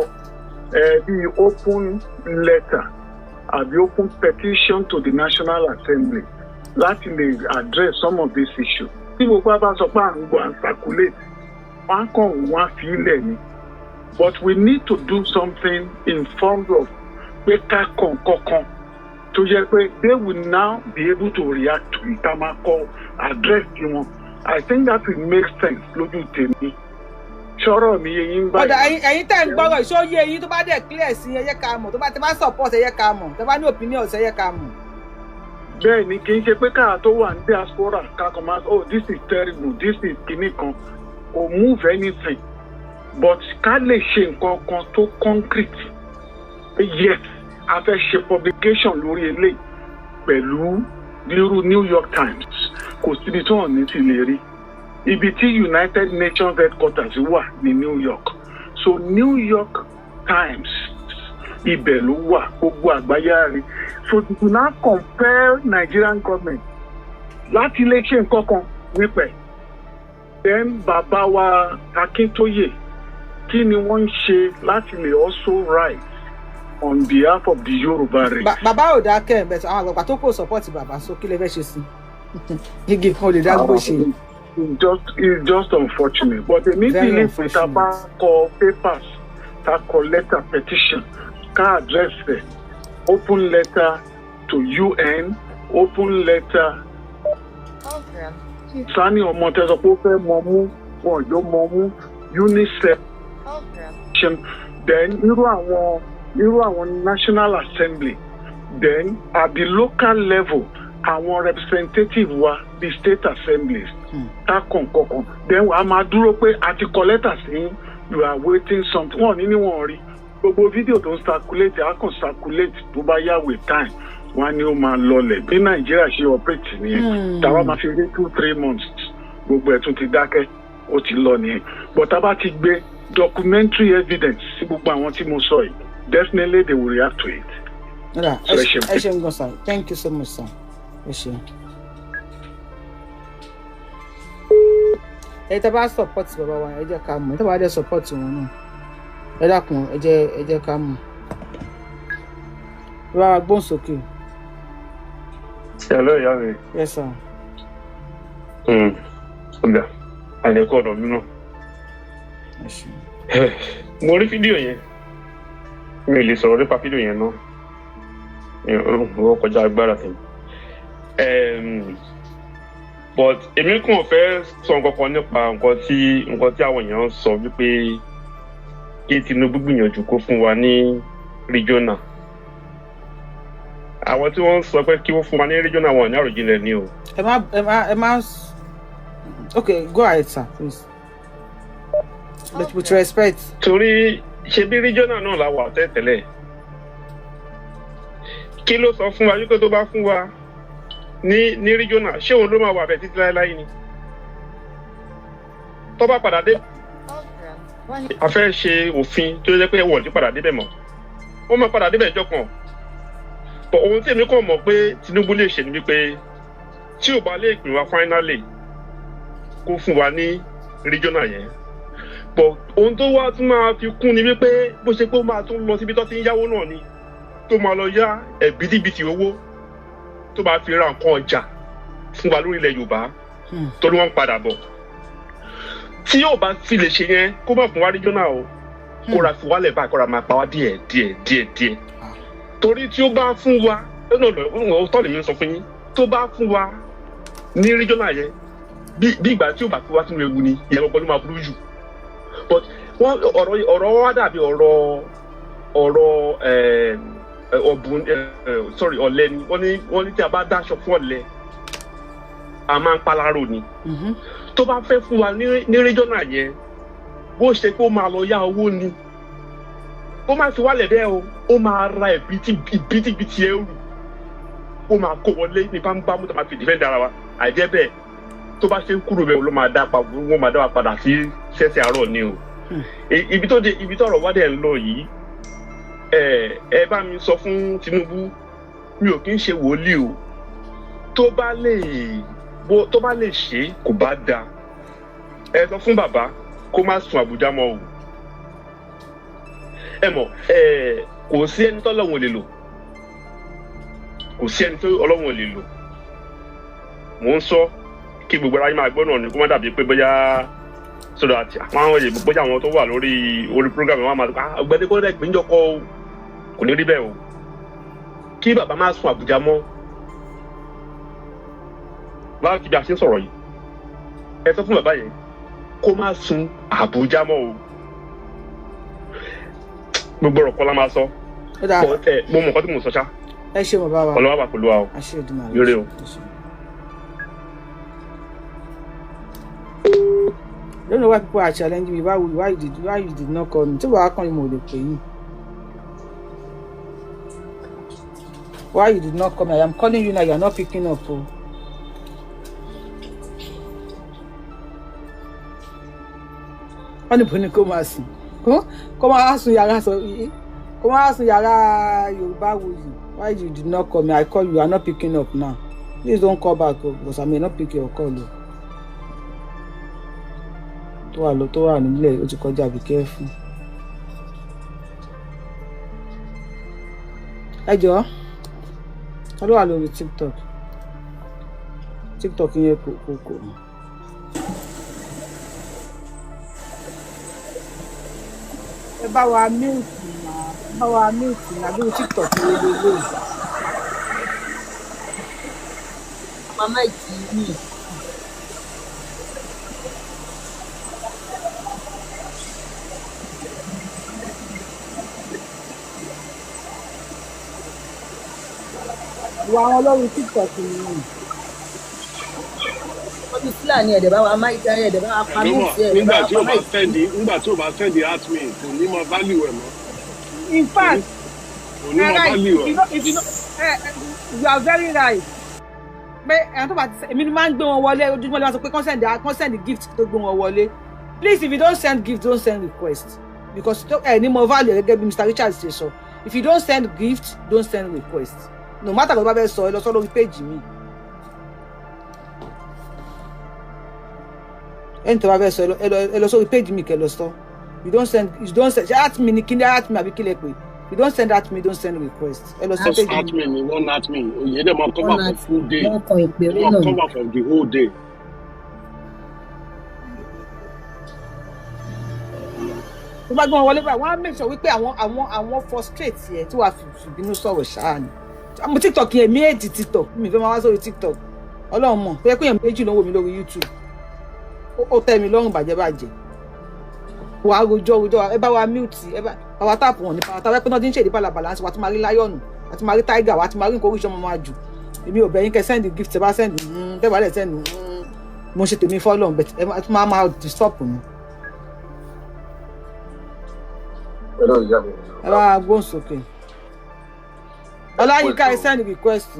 bíi open letter àbí open petition to the National Assembly láti lè address some of these issues. Tí gbogbo wa bá sọ pé à ń gbọ́, à ń circulate, wọ́n á kàn wọ́n á fi ilẹ̀ ni. But we need to do something in form of pé ká kàn kankan tó yẹ pé they will now be able to react to it. A máa kọ address sí wọn. I think that will make sense lójú tèmi. Ṣọ́rọ̀ mi yé yín báyìí? Ọ̀dà, ẹ̀yin tẹ́ ń gbọ́rọ̀, ìṣó yé eyín? Tó bá dẹ̀ clear sí, ẹ jẹ́ ká mọ̀. Tó bá tẹ́ bá support, ẹ jẹ́ ká mọ̀. Tẹ́ bá ní opinion, ẹ jẹ́ ká mọ̀. Bẹ́ẹ̀ ni, kì í ṣe pé káà tó wà ní diaspora ká kàn máa, "Oh, this is terrible, this is kinní kan," kò move anything, but ká lè ṣe nǹkan kan tó concrete pé yes, a fẹ́ ṣe publication lórí eléyìí pẹ̀lú irú New York Times. Kò síbi tí wọ́n ní ti lè rí ibi tí United Nations headquarters wà ní New York. So New York Times, ibẹ̀ ló wà, gbogbo àgbáyé á rí. So you now compel Nigerian government láti lè ṣe nǹkan kan nípa ẹ̀. Then bàbá wa Akíntóyè, kí ni wọ́n ń ṣe láti lè also write on behalf of the Yorùbá race? Bàbá ò dákẹ́ ẹ̀ bẹ̀tẹ̀, àwọn àgbààgbà tó kò support bàbá, so kí lè fẹ́ ṣe sí i? Igi kan ò lè dá gbó ṣe. It's just unfortunate, but èmi Very believe pé tá a bá kọ papers, tá a kọ letter petition, ká address ẹ̀, open letter to UN, open letter sani ọmọ tẹ sọ pé ó fẹ́ mọ mú wọn yóò mọ mú UNICEF, then irú àwọn National Assembly, then at the local level, àwọn representative wa, the state assemblies, ká kàn kọ̀ọ̀kan. Then a máa dúró pé a ti kọ lẹ́tà sí, you are waiting something. Wọ́n ní wọ́n rí gbogbo fídíò tó ń circulate, á kàn circulate, tó bá yá, with time, wọ́n á ní ó máa lọlẹ̀. Bí Nàìjíríà ṣe operate nìyẹn. Tàwa máa fi rí 2-3 months, gbogbo ẹ̀ tún ti dákẹ́, ó ti lọ nìyẹn. But tá a bá ti gbé documentary evidence sí gbogbo àwọn tí mo sọ yìí, definitely they will react to it. Ọ̀dà, So, ẹ ṣeun. Ẹ ṣeun gan sir, thank you so much sir, ẹ ṣeun. Ẹ tẹ́ bá support bàbá wa, ẹ jẹ́ ká mọ̀. Ẹ tẹ́ bá dẹ̀ support wọn náà, ẹ dákun, ẹ jẹ́ ká mọ̀. Bàbá wa, gbóhùn sókè. Hello, ìyá mi. Yes sir. Ọ̀gá, àìlẹ́kọ̀ ọ̀dọ̀ mi náà. Ẹ ṣeun. Mo rí fídíò yẹn. Mi ò lè sọ̀rọ̀ nípa fídíò yẹn náà. Ó kọjá agbára tèmi. But èmi kàn fẹ́ sọ nǹkan kan nípa nǹkan tí àwọn èèyàn ń sọ wípé kí Tinubu gbìyànjú kó fún wa ní regional. Àwọn tí wọ́n ń sọ pé kí wọ́n fún wa ní regional, wọn ò ní àròjinlẹ̀ ni o. Ẹ má, okay, go ahead sir, please, but with respect. Torí ṣe bí regional náà la wà tẹ́tẹ́lẹ̀, kí ló sọ fún wa wípé tó bá fún wa ní regional, ṣé òun ló máa wà bẹ́ẹ̀ títí láéláé ni? Tó bá padà dé, a fẹ́ ṣe òfin tó yẹ pé wọ́n ti padà débẹ̀ mọ́. Wọ́n máa padà débẹ̀ ìjọ kan. But ohun tí èmi kàn mọ̀ pé Tinubu lè ṣe ni wípé tí ò bá lè pín wa finally, kó fún wa ní regional yẹn. But ohun tó wá tún máa fi kún ni wípé bó ṣe pé ó máa tún lọ síbi tó ti ń yáwó náà ni, tó máa lọ yá ẹ̀bítíbitì owó tó máa fi ra nǹkan ọjà fún wa lórí ilẹ̀ Yorùbá, torí wọ́n ń padà bọ̀. Tí yóò bá fi lè ṣe yẹn, kó má fún wa regional o, kó ra fi wálẹ̀ báyìí, kó ra máa pa wá díẹ̀ díẹ̀ díẹ̀ díẹ̀. Torí tí ó bá fún wa, ó tọ́ lèmi ń sọ fún yín, tó bá fún wa ní regional yẹn, bí ìgbà tí ó bá fi wá sínú ewu ni, ìyẹn gbọ́dọ̀ ló máa burú jù. But wọ́n ọ̀rọ̀ wa dàbí ọ̀rọ̀ ọ̀bùn, sorry, ọ̀lẹ ni. Wọ́n ní tí a bá dáṣọ fún ọ̀lẹ, a máa ń palárò ni. Tó bá fẹ́ fún wa ní regional yẹn, bó ṣe pé ó máa lọ yá owó ni, ó máa fi wálẹ̀ bẹ́ẹ̀ o, ó máa ra ìbítíbitì ẹrù, ó máa kó wọlé ní bámúbámú tó máa fi defend ara wa. Àìjẹ́ bẹ́ẹ̀, tó bá ṣe ń kúrò bẹ́ẹ̀, ló máa dá pa, wọ́n máa dá wa padà sí ṣẹ́ṣẹ́ àárọ̀ ni o. Ibi tó dé, ibi tọ́rọ̀ wá dẹ̀ ń lọ yìí, ẹ bá mi sọ fún Tinubu, mi ò kí ń ṣe wòlíì o, tó bá lè ṣe kò bá da. Ẹ sọ fún bàbá kó má sùn Àbújá mọ́ o. Ẹ mọ̀ ẹ, kò sí ẹni tó Ọlọ́run ò lè lò, kò sí ẹni tó Ọlọ́run ò lè lò. Mò ń sọ kí gbogbo ara yín máa gbọ́ náà ni, kó má dàbí pé bóyá so that àwọn èèyàn, bóyá àwọn tó wà lórí orí program wọn máa ah, ọ̀gbẹ́ni kó dẹ̀ gbẹ́njọ́ kọ́ o. Kò ní rí bẹ́ẹ̀ o. Kí bàbá má sùn Àbújá mọ́ láti bí a ṣe ń sọ̀rọ̀ yìí. Ẹ sọ fún bàbá yẹn kó má sùn Àbújá mọ́ o. Gbogbo ọ̀rọ̀ kọ́ la máa sọ. Ó dáa. But, ẹ mo mọ̀ nǹkan tí mo sọ ṣá. Ẹ ṣe, bàbá wa. Ọlọ́wà wà pẹ̀lú wa o. Àṣẹ Èdùmàrè. Ire o. Ẹ ṣé. Don't know why people are challenging me. Why you did not call me? Tí wàá kàn yín, mo lè pè yín. Why you did not call me? I am calling you now. You are not picking up o. Wọ́n ní bó ni kó máa sùn, kó máa sùn yàrá sọ, kó máa sùn yàrá Yorùbá Wuyì. Why you did not call me? I call you, you are not picking up now. Please don't call back o, because I may not pick your call o. Tó wà lọ, tó wà nílẹ̀, ó ti kọjá. Be careful. Ẹ jọ̀ọ́, ta ló wà lórí TikTok? TikTok yẹn kò. Ẹ bá wa mute náà, ẹ bá wa mute náà lórí TikTok wo lélẹ̀. Mama ìtì yìí. Ìwà àwọn lórí TikTok nìyẹn. Wọ́n bí Fúlàní ẹ̀dẹ̀ bá wa máìkì, ẹ̀dẹ̀ bá wa pa Ló mọ̀ mute, ẹ̀dẹ̀ bá nígbà wa tí pa ò bá máìkì. send nígbà tí ò bá send at me, kò ní mọ value ẹ̀ mọ́. In fact, Kò ní mọ right, value if you ẹ̀. know, if you know, you are very right. Pé ẹ̀yàn tó bá ti, èmi ni máa ń gbé wọn wọlé ojoojúmọ́, lè máa sọ pé consent gift tó gbé wọn wọlé. Please, if you don't send gift, don't send request, because ẹ ní mo value, gẹ́gẹ́ bí Mr. Richard ṣe sọ. If you don't send gift, don't send request. No matter kò tó bá fẹ́ sọ, ẹ lọ sọ lórí page mi. Ẹni tó bá fẹ́ sọ, ẹ lọ sórí page mi kẹ́ lọ sọ. You don't send ṣe at me ni kí ni at me àbí kí lẹ pè? You don't send at me, don't send request. Ẹ lọ sí Just page at mi. me ni one at me òye dẹ̀ máa cover One for at full day. Wọ́n kan ìpèrè Ó máa náà ni. cover for the whole day. Tó bá gbọ́n wọlé báyìí, wọ́n á make sure wípé àwọn frustrate yẹ tí wàá fi bínú sọ̀rọ̀ ṣáà ni. Mo TikTok yẹn, mi èjì TikTok, mi fẹ́ máa wá sórí TikTok. Ọlọ́run mọ̀ pé èèyàn méjì ló ń wò mí lórí YouTube. Ó tẹ́ mi lọ́rùn bàjẹ́ bàjẹ́. Wàá rojọ́ rojọ́, ẹ bá wa mute, ẹ bá wa tap wọn ní power tap. Ẹ pé náà ti ń ṣèdí bàlàbàlà wàá tún máa rí lion, wàá tún máa rí tiger, wàá tún máa rí nǹkan oríṣi ọmọ máa jù. Èmi ò bẹ̀ yín kẹ́ send gift. Ẹ bá send, tẹ́ bá lẹ̀ send, mo ṣe tèmi fọ́lọ́run, but ẹ tún máa disturb mi. Hello, ìyá mi. Ẹ bá gbóhùn sókè. Ọláyínká, ẹ send request.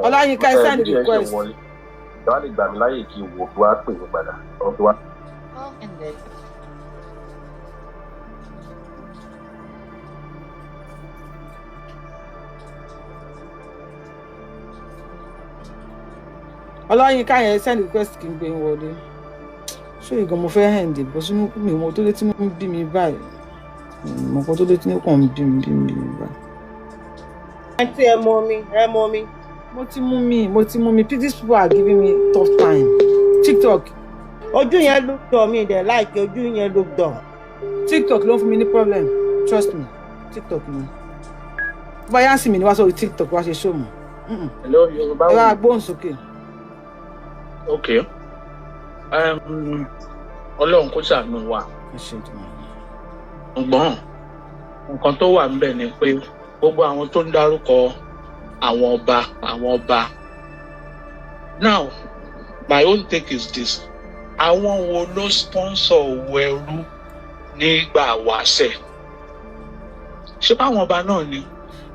Ọláyínká, ẹ send request. Ìjọba lè gbà mí láyè kí n wò kí wàá pè mí padà. Ọ̀rọ̀ tí wàá. Ọláyínká yẹn, send request kí n gbé yín wọlé. Ṣé ìgan mo fẹ́ end bó sínú mi mo tó létí ń bí mi báyìí, mo kọ́ tó létí ní kàn ń bí mi bí mi bí mi báyìí. Àǹtí, ẹ mọ mi, ẹ mọ mi. Mo ti mú mi, mo ti mú mi. These people are giving me tough time, TikTok. Ojú yẹn look dull, mi dẹ̀ like ojú yẹn, look dull. TikTok ló ń fún mi ní problem, trust me, TikTok ni. Báyà sì mi ní wá sórí TikTok wá ṣe show mọ́. Hello, Yorùbá. Ẹ wá gbóhùn sókè. Ok, Ọlọ́run kó ṣàánú wa. Ṣùgbọ́n nǹkan tó wà níbẹ̀ ni pé gbogbo àwọn tó ń dárúkọ àwọn ọba, àwọn ọba, now my own take is this: àwọn wo ló sponsor owó ẹrú nígbà wáṣẹ̀? Ṣé báwọn ọba náà ni?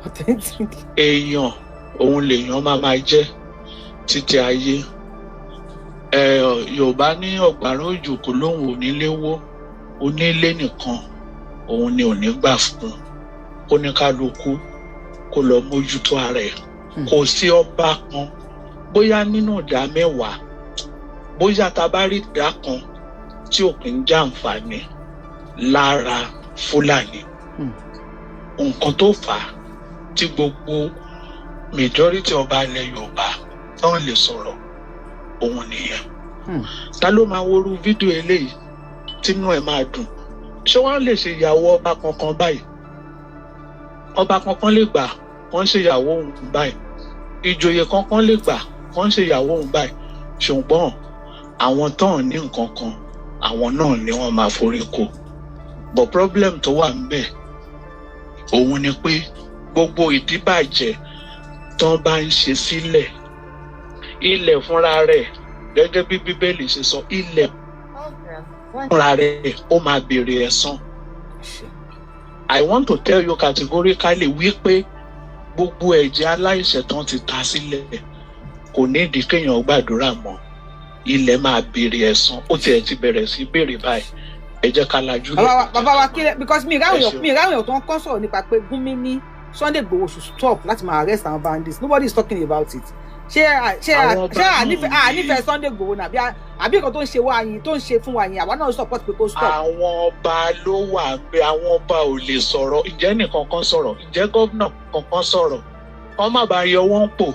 Authentic. Èèyàn òun lèèyàn máa jẹ́ títí ayé. Ẹ Yorùbá ní ọ̀gbàrá òjò kò lóhùn onílé wó, onílé nìkan òun ni ò ní gbà fún. Kóníkálukú kó lọ mójútó ara ẹ̀. Kò sí ọba kan, bóyá nínú ìdá 10, bóyá tá a bá rí ìdá kan tí ò kí ń jàǹfààní lára Fúlàní. Nǹkan tó fà á tí gbogbo majority ọba ilẹ̀ Yorùbá tán lè sọ̀rọ̀ òun nìyẹn. Ta ló máa worú fídíò eléyìí tínú ẹ̀ máa dùn? Ṣé wọ́n lè ṣe ìyàwó ọba kankan báyìí? Ọba kankan lè gbà wọ́n ṣe ìyàwó òun báyìí? Ìjòyè kankan lè gbà wọ́n ṣe ìyàwó òun báyìí? Ṣùgbọ́n àwọn tán ní nǹkan kan, àwọn náà ni wọ́n máa forí kó. But problem tó wà níbẹ̀ òun ni pé gbogbo ìdíbàjẹ́ tán bá ń ṣe sílẹ̀, ilẹ̀ fúnra rẹ̀, gẹ́gẹ́ bí Bíbélì ṣe sọ, ilẹ̀ fúnra rẹ̀ ó máa béèrè ẹ̀san. I want to tell you categorically wípé gbogbo ẹ̀jẹ̀ aláìṣẹ̀ tán ti ta sílẹ̀, kò ní ìdí kéèyàn gbàdúrà mọ́. Ilẹ̀ máa béèrè ẹ̀san. Ó tiẹ̀ ti bẹ̀rẹ̀ sí béèrè báyìí. Ẹ jẹ́ ká lajú. Bàbá wa kílẹ̀, because mi ìráwọ̀ tó ń kọ́ sọ̀rọ̀ nípa pé Gúnmi ní Sunday Igboho should stop láti máa arrest àwọn bandits. Nobody is talking about it. Ṣé ànífẹ̀ẹ́ Sunday Igboho nàbí àbí nǹkan tó ń ṣe wá yín, tó ń ṣe fún wa yín, àwa náà support pé kó stop? Àwọn ọba ló wà pé àwọn ọba ò lè sọ̀rọ̀. Ǹjẹ́ nìkan kan sọ̀rọ̀? Ǹjẹ́ gómìnà kankan sọ̀rọ̀? Wọ́n má bàa yọ wọ́n pò.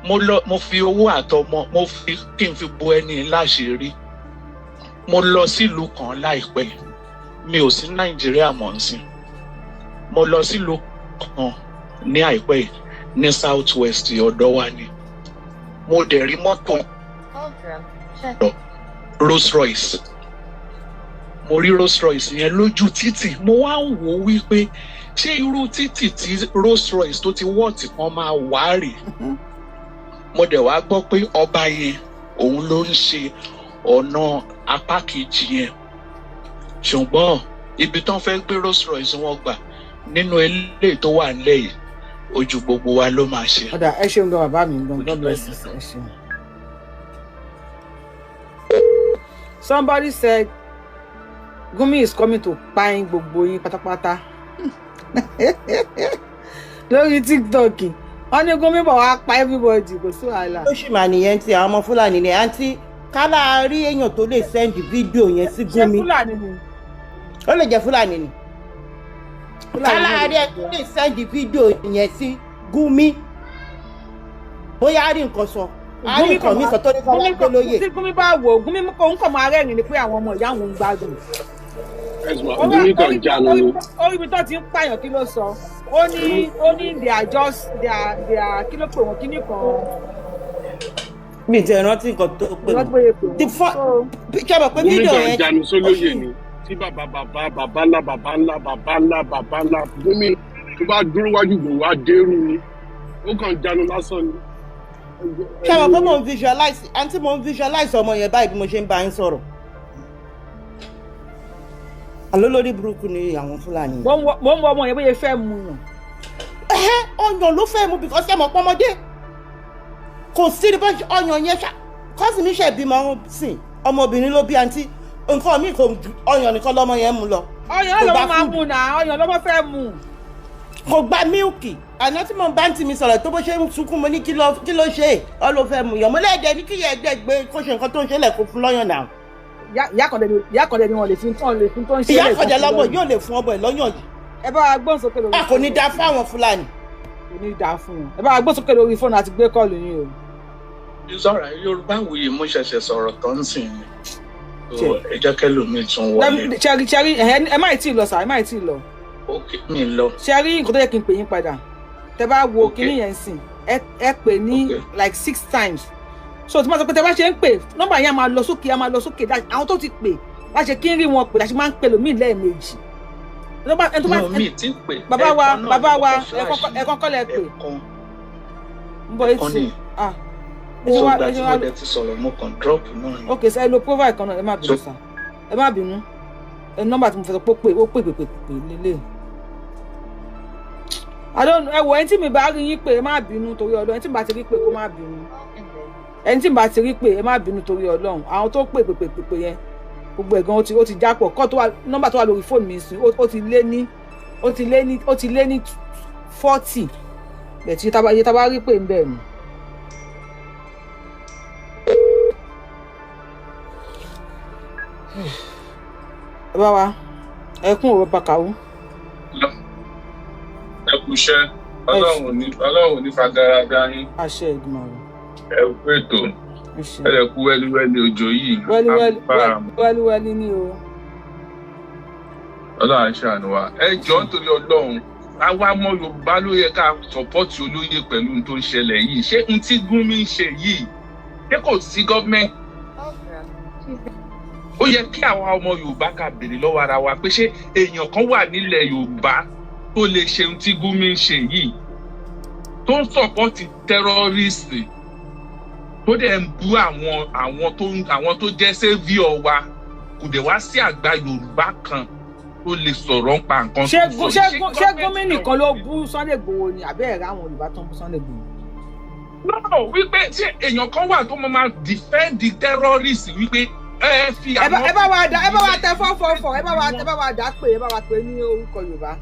Mo lọ, mo fi owó àtọmọ mo fi kí n fi bo ẹni láṣìírí. Mo lọ sílùú kan láìpẹ́, mi ò sí Nàìjíríà mọ̀ ń sìn. Mo lọ sílùú kan ní àìpẹ́ yìí ní South West ọ̀dọ̀ wa ni. Mo dẹ̀ rí mọ́tò Rolls Royce. Mo rí Rolls Royce yẹn lójú títì. Mo wá ń wò ó wípé ṣé irú títì tí Rolls Royce tó ti wọ́ọ̀tì kan máa wá rè? Mo dẹ̀ wá gbọ́ pé ọba yẹn òun ló ń ṣe ọ̀nà apá kejì yẹn. Ṣùgbọ́n ibi tán fẹ́ gbé Rolls Royce wọn gbà nínú eléyìí tó wà nílẹ̀ yìí, ojú gbogbo wa ló máa ṣe. Ọ̀dà, ẹ ṣeun gan, bàbá mi gan. God bless you, ẹ ṣeun. Somebody said Gumi is coming to pine gbogbo yín pátápátá lórí TikTok. Wọ́n ní Gumi bọ̀ wá pa everybody, kò sí wàhálà. Ó sì mà nìyẹn ti àwọn ọmọ Fúlàní ni. Àǹtí kálá, rí èèyàn tó lè send fídíò yẹn sí Ṣé Gumi. Fúlàní ni? Ó lè jẹ́ Fúlàní ni. Fúlàní Kálá náà rí lè ẹ tó lè send fídíò yẹn sí Gumi, bóyá á rí nǹkan sọ, á rí Gumi nǹkan mi sọ tó ní kọ́ wá Gumi gbé lóye. Tí Gumi bá wò ó, Gumi kò ń kàn máa rẹ́rìn ni pé àwọn ọmọ ìyá òun ń gbádùn. Gumi kan jánu ni. Orí ibi tó ti ń pààyàn, kí ló sọ? Ó ní they are just they are, kí ló pè wọ́n, kíní kan. Mi ti rántí nǹkan tó pè Ìrántí wọ́n. bóyá pè The wọ́n. So ṣé mọ̀ pé Gumi fídíò kan yẹn jánu sólóyè ni tí bàbá bàbá bàbá ńlá bàbá ńlá bàbá ńlá bàbá ńlá Gumi tó bá dúró wájú Ìgbòho á dérú ni. Ó kàn jánu lásán ni. Ṣé mọ̀ pé mò ń visualize, àǹtí, mò ń visualize ọmọ yẹn báyìí bí mo ṣe ń bá yín sọ̀rọ̀. Àlọ́ lórí burúkú ni àwọn Fúlàní. Mo ń wọ ọmọ yẹn bóyá fẹ́ mu yàn. Ẹ̀hẹ́, ọyàn ló fẹ́ mu, because ẹ mọ̀ pọ́nmọdé kò sí ní bá ọyàn yẹn ṣá. Cousin mi ṣe bímọ sìn, ọmọbìnrin ló bí. Àǹtí, nǹkan mi kò ju ọyàn nìkan lọ́mọ yẹn mú lọ. Ọyàn Kò náà gba lọ́mọ máa food. mu náà, ọyàn lọ́mọ fẹ́ mu. Kò gba milk. Àná tí mo bá ń tì mí sọ̀rọ̀ tó bó ṣe ń sunkún, mo ní kí ló ṣe é? Ọ ló fẹ́ mu yàn. Mo lẹ́ẹ̀dẹ̀ ní kí yẹ ẹgbẹ́ gbé kó ṣe nǹkan tó ń ṣe lẹ̀ kó fún lọ́yàn náà. Ìyá kan dẹ̀ ni, ìyá kan dẹ̀ ni wọ́n lè fi tán, lè fi tó ń ṣe Ìyá lẹ̀ kan dẹ̀ fún lọ́mọ lọ́yàn. yóò lè fún ọmọ ẹ̀ lọ́yàn yìí. Ẹ bá wa gbóhùn sókè lórí A kò ní dá fáwọn Fúlàní. Kò ní dáa fún wọn. Ẹ bá wa gbóhùn sókè lórí fóònù àti gbé call yín o. Sọ̀rọ̀ Yorùbá Wuyì, mo ṣẹ̀ṣẹ̀ sọ̀rọ̀ tó ń sìn ni. So, ẹ jẹ́ kẹ́lòmíì tún wọlé. Ṣẹ́rí, ṣẹ́rí, ẹ má ì tí ì lọ sà, ẹ má ì tí ì lọ. Ok, mi lọ. Ṣẹ́rí, nǹkan tó yẹ kí n pè yín padà, tẹ bá wo kinní yẹn sìn, ẹ pè ní like six times. So tí wọ́n sọ pé tẹ bá ṣe ń pè, nọ́mbà yẹn á máa lọ sókè, á máa lọ sókè. Àwọn tó ti pè láṣẹ kí n rí wọn pè láṣẹ máa ń pè lómi lẹ́ẹ̀mejì. Ẹni tó bá No, mi ti pè. Bàbá wa, Ẹ̀ẹ̀kan náà bàbá ni wa, mo kọ flash. Ẹ̀ẹ̀kan kọ́ lẹ pè. Ẹ̀ẹ̀kan. Ń bọ̀ Ẹ̀ẹ̀kan etí ni. Ah, ẹ So ṣe wá ìgbà ẹ tí ṣe mo wá dẹ̀ ti sọ̀rọ̀, mo kàn drop náà ni. Ok sir, ẹ lo profile kan náà. Ẹ má bínú sir, ẹ má bínú. Ẹ nọ́mbà tí mo fẹ́ sọ pé ó pè, ó pè pè pè pè lélẹ̀. I don't, ẹ wò, ẹni tí mi bá rí yín pé, ẹ má bínú torí Ọlọ́run. Ẹni tí mi bá ti rí pé, kó má bínú. Ẹni tí mi bá ti rí pé, ẹ má bínú torí Ọlọ́run. Àwọn tó pè pè pè pè pè yẹn, gbogbo ẹ̀gan ó ti jápọ̀ kọ́ tó wà. Nọ́mbà tó wà lórí fóònù mi sìn, ó ti lé ní 40 bẹ̀ tí iye tábà rí pé ń bẹ̀ nù. Ẹ bá wa ẹ kún òwe pàkàwọ́. Ẹ kú iṣẹ́. Ọlọ́run ò ní fagara yín. Àṣẹ ìgbìmọ̀ rẹ̀. Ẹ kú ètò, ẹ lè kú wẹ́líwẹ́lí òjò yìí. Wẹ́líwẹ́lí. Agbára Wẹ́líwẹ́lí ni o. Ọlọ́run á ṣàánú wa. Ẹ jọ̀ọ́, nítorí Ọlọ́run, àwa ọmọ Yorùbá ló yẹ ká support olóyè pẹ̀lú ohun tó ń ṣẹlẹ̀ yìí. Ṣé ohun tí Gúnmi ń ṣe yìí, ṣé kò sí gọ́ọ̀mẹ̀ntì? Ó yẹ kí àwa ọmọ Yorùbá ká béèrè lọ́wọ́ ara wa pé ṣé èèyàn kan wà nílẹ̀ Yorùbá tó lè ṣe ohun tí Gúnmi ń ṣe yìí, tó ń support terrorist, tó dẹ̀ ń bú àwọn tó jẹ́ saviour wa? Kò dẹ̀ wá sí àgbà Yorùbá kan tó lè sọ̀rọ̀ ń pa nǹkan Ṣé tó sọ yìí. Ṣé gómìnà kan ló bú Sunday Igboho ni, àbẹ́ ẹ̀rọ àwọn Yorùbá tó ń bú Sunday Igboho? No, wípé ṣé èèyàn kan wà tó máa defend the terrorist, wípé ẹ fi àwọn. Ẹ bá wa dá, ẹ bá wa tẹ 444, ẹ bá wa dá pé, ẹ bá wa pè ní orúkọ Yorùbá.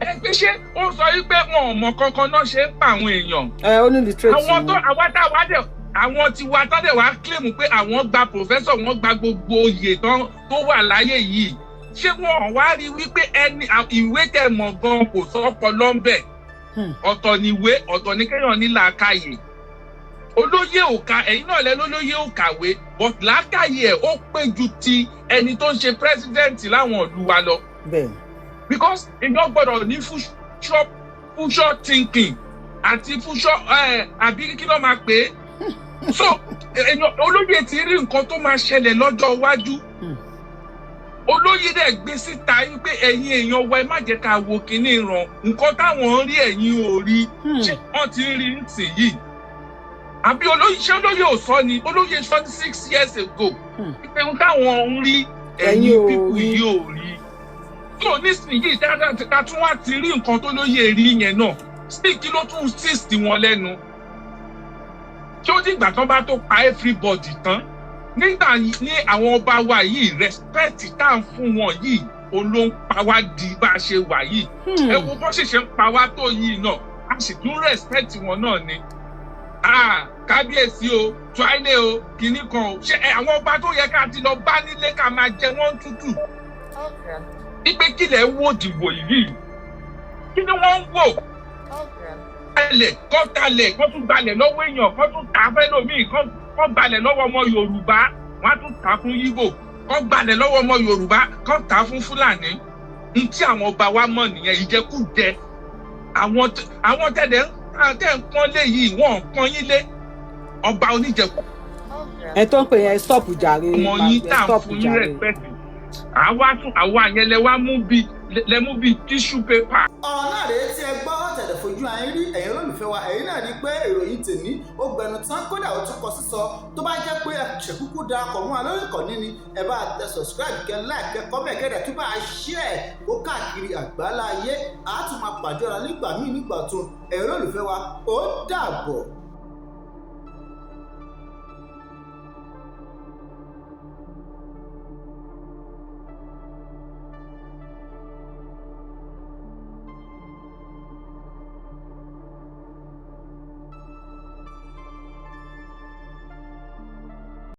Ẹ pé ṣé ó sọ wípé wọn ò mọ kankan náà ṣe ń pa àwọn èèyàn? Ẹ ó ní literate. Àwọn tó àwa tá a wá dẹ̀, àwọn tiwa tó dẹ̀ wá claim pé àwọn gba professor, wọn gba gbogbo oyè tán tó wà láyé yìí, ṣé wọn wá rí wípé ẹni ìwé tẹ̀ mọ̀ gan kò sọ́pọ̀ lọ́nbẹ̀? Ọ̀tọ̀ ni ìwé, ọ̀tọ̀ ni kéèyàn ní làákàyè. Olóyè ò ka, ẹ̀yin náà lẹ lólóyè ò kàwé, but làákàyè ẹ̀ ó pé ju ti ẹni tó ń ṣe president láwọn ìlú wa lọ. Because èèyàn gbọ́dọ̀ ní future thinking àti future àbí kí ló máa pè é. So èèyàn olóyè ti rí nǹkan tó máa ṣẹlẹ̀ lọ́jọ́ iwájú. Olóyè dẹ̀ gbé síta wípé ẹ̀yin èèyàn wa, ẹ má jẹ́ ká wo kinní ràn nǹkan táwọn ń rí, ẹ̀yin ò rí. Ṣé wọ́n ti ń rí nísìnyìí? Àbí olóyè, ṣé olóyè ò sọ ni? Olóyè sọ ní 6 years ago pé ohun táwọn ń rí, ẹ̀yin people yìí ò rí. Tó nísìnyìí tá tún wá ti rí nǹkan tó lóye rí yẹn náà sí, kí ló tún sísì wọn lẹ́nu? Tí ó dìgbà tán bá tó pa everybody tán nígbà ní àwọn ọba wa yìí, respect tá à ń fún wọn yìí, òun ló ń pa wá di bá a ṣe wà yìí. Ẹ wo bó ṣe ń pa wá tó yìí náà, a sì tún respect wọn náà ni. Ah, kábíyèsí o, tuale o, kinní kan o. Ṣé àwọn ọba tó yẹ ká ti lọ bá nílé, ká máa jẹ wọ́n tútù ipe kílẹ̀ wò dìbò yìí, kí ni wọ́n ń wò? Talẹ̀ kọ́, talẹ̀ kọ́, tún gbalẹ̀ lọ́wọ́ èèyàn, kọ́ tún tà fẹ́lòmíì, kọ́ gbalẹ̀ lọ́wọ́ ọmọ Yorùbá, wọ́n á tún tà fún Yíbò, kọ́ gbalẹ̀ lọ́wọ́ ọmọ Yorùbá, kọ́ tà fún Fúlàní. N tí àwọn ọba wa mọ̀ nìyẹn, ìjẹkújẹ. Àwọn tẹ̀lé tẹ̀ ń pọ́n lé yìí, wọ́n ń pọ́n yín lé, ọba oníjẹkú. Ẹ tó ń pè yẹn, stop jàre. Ọmọ yín tá à ń Stop fún yín jàre. respect, àwa tún àwa yẹn lẹ mú bí tissue paper. Ọ̀rọ̀ náà rèé tí ẹ gbọ́ tẹ̀lé fojú ayé rí. Ẹ̀yin olólùfẹ́ wa, ẹ̀yin náà rí i pé ìròyìn tèmi ó gbẹnu tán, kódà ó tún kọ sísọ. Tó bá jẹ́ pé ẹ ṣẹ̀kúkú darapọ̀ mọ́ wa lórí ìkànnì ni, ẹ bá tẹ subscribe, kẹ́ like, kẹ́ comment, kẹ́ dẹ̀ tún bá a share kó káàkiri àgbáláyé. A tún máa pàdé ọ̀la nígbà míì, nígbà tún. Ẹ̀yin olólùfẹ́ wa, ó dàbọ̀.